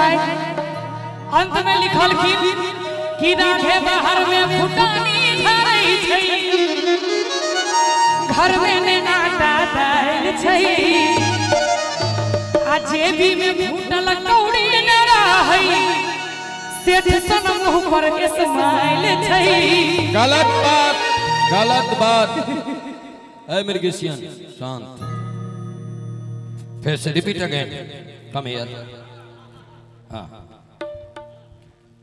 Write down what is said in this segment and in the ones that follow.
भाई अंत में लिखलखिन कि राधे बाहर में फुटानी झरै छै, घर में ने आटा दालि छै, आ जेबी में फूटल कौड़ी न रहै, सेठ सन मुँह पर स्माइल छै। गलत बात, गलत बात। ए मिर्गेशियन शांत, फिर से रिपीट अगेन, कम here. हाँ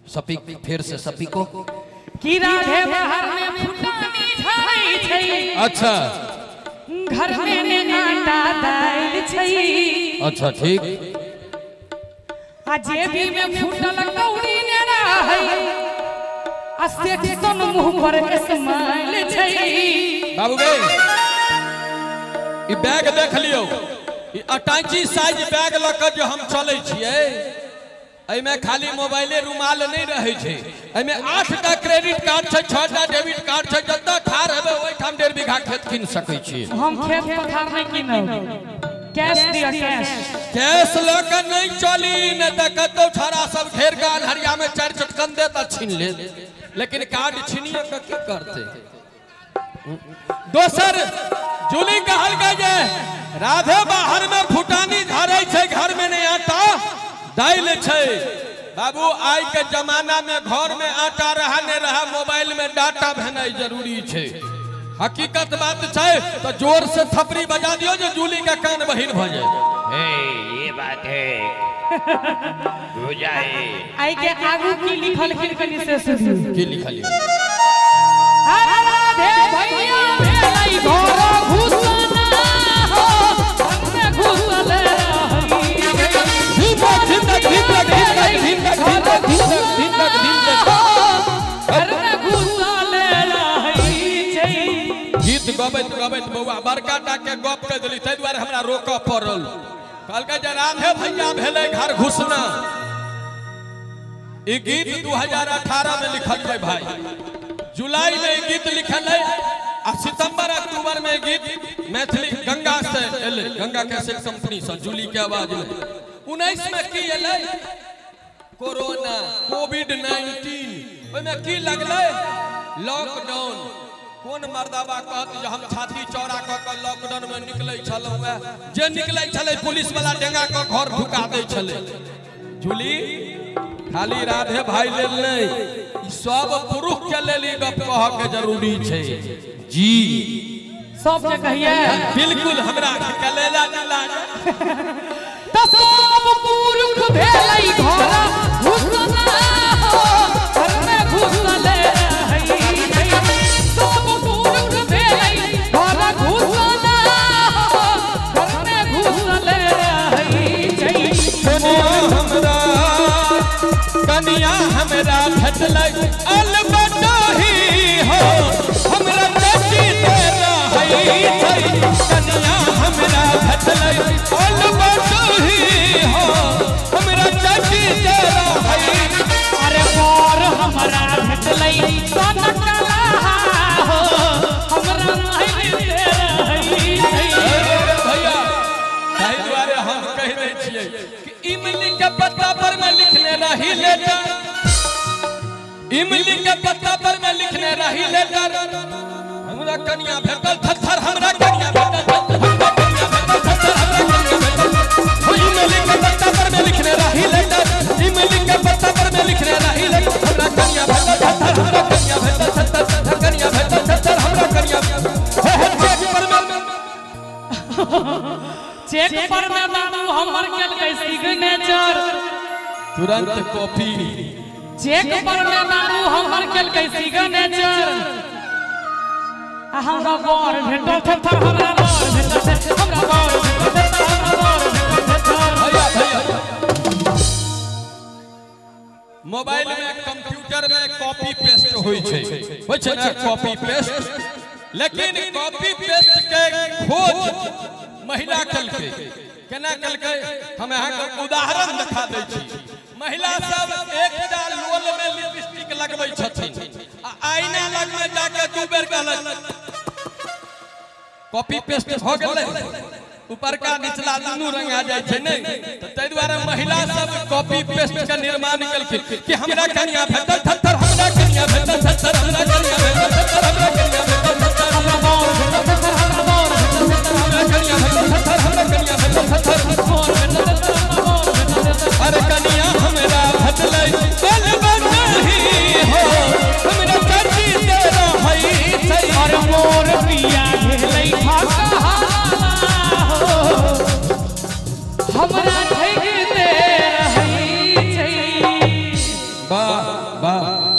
सपी, फिर से सपी को कि राधे बाहर में फुटानी झरै छै, अच्छा घर में ने आटा दालि छै, अच्छा ठीक, आ जेबी में फूटल कौड़ी ने रहै, आ सेठ सन मुँह पर स्माइल छै। बाबू गे ई बैग देख लियौ, ई अटैची साइज बैग लऽ कऽ जे हम चलै छियै, एहिमे खाली मोबाइले रुमाल नहीं रहै छै, एहिमे 8टा क्रेडिट कार्ड छै, 6टा डेबिट कार्ड छै, जतऽ ठाढ़ हेबै ओहिठाम 1.5 बीघा खेत कीन सकै छी। हम खेत पथार नहीं कीनब, कैश दिअ, कैश। कैश लऽ कऽ नहीं चली, नहि तऽ कतौ छाड़ा सब घेर कऽ अन्हरिया में 4 चटकन देत आ छीन लेत, लेकिन कार्ड छीनिए कऽ की करतै। दोसर जूली कहलकै जे राधे बाहर में फुटानी झरै छै, घर में नहीं आटा दालि छै। बाबू आइ के जमाना में घर में आटा रहा नहीं रहा, मोबाइल में डाटा भेनाइ जरूरी छै। हकीकत बात छै तो जोर से थपड़ी बजा दियो जो जूली का कान बहिर भ जाए। ये बात है हो जाए। आई के आगू की लिखल कनी से सुनू की लिखल। अरे राधे भैया भेलै घर घुसना हो, घर में घुसल रही, गीत गबैत गबैत बौआ बड़का टा के गप कह देली, ताहि दुआरे हमरा रोकऽ पड़ल। कहलकै जे राधे भैया भेलै घर घुसना। ई गीत 2018 में लिखल है भाई, जुलाई में ई गीत लिखल है आ सितंबर अक्टूबर में गीत मैथिली गंगा से एलै, गंगा कैसेट कंपनी से जूली के आवाज में। 19 में की एलै कोरोना कोविड-19, ओहिमे की लगलै लॉकडाउन। कोन मर्दाबा कहत जे हम छाती चौड़ा कऽ कऽ लॉकडाउन में निकलै छलहुँ, जे निकलै छलै पुलिस वाला डेंगा कऽ घर ढुका दै छलै। जूली खाली राधे भाई लेल नहि, ई सब पुरुष के लेल ई गप कहऽ के जरूरी छै जी। सब के कहिए बिल्कुल, हमरा कलेजा जिला त सब पुरुष भेलै घर घुसना हो, घर में घुसल रहै, सब पुरुष भेलै घर घुसना हो, घर में घुसल रहै। कनिया हमरा, कनिया हमरा भेटलै अलबटही हो, हमरा बेटी दे रहै छै। कनिया हमरा भेटलै अलबटही हो, हमरा बेटी दे रहै। अरे मोर हमरा भेटलै सोनकला हो, हमरा माइल दे रहै छै। भैया ताहि दुआरे हम कहि दै छियै कि इमली के पत्ता पर में लिखने रही लेटर, इमली के पत्ता पर में लिखने रही लेटर, हमरा कनिया भेटल थत्थर, हमरा कनिया भेटल थत्थर, हमरा कनिया भेटल थत्थर, हमरा कनिया भेटल। इमली के पत्ता पर में लिखने रही लेटर, इमली के पत्ता पर में लिखने रही लेटर, हमरा कनिया भेटल थत्थर, हमरा कनिया भेटल थत्थर, हमरा कनिया भेटल थत्थर, हमरा कनिया। चेक पर में, चेक पर में बाबू हमर केलकै सिग्नेचर, तुरंत कॉपी। चेक पर में बाबू हमर केलकै सिग्नेचर, आ हमरा बर भेटल थत्थर, हमरा बर भेटल थत्थर, हमरा बर भेटल थत्थर, हमरा बर भेटल थत्थर। भैया भैया मोबाइल में कंप्यूटर में कॉपी पेस्ट होई छै, होई छै ना कॉपी पेस्ट, लेकिन कॉपी पेस्ट के खोज महिला कलकै। केना कलकै हम अहाँके उदाहरण देखा दै छी। महिला सब एकटा लोल में लिपस्टिक लगबै छथिन आ आईना लग में जाके 2 बेर कहलक, कॉपी पेस्ट भ गेलै। ऊपरका निचला दुनू रंग आ जाइ छै नहीं तो ताहि दुआरे महिला सब कॉपी पेस्ट के निर्माण केलखिन कि हमरा कनिया भेटल थत्थर, हमरा कनिया भेटल थत्थर, हमरा कनिया भेटल थत्थर, हमरा कनिया भेटल थत्थर, हमरा बर भेटल थत्थर, हमरा बर भेटल थत्थर, हमरा कनिया भेटल थत्थर, हमरा कनिया भेटल थत्थर, बर भेटल थत्थर, हमरा बर भेटल थत्थर। अरे कनिया हमरा भेटलै बल बनही हो, हमरा चर्ची दे रहै छै। अरे मोर पिया भेलै ठकहाला हो, हमरा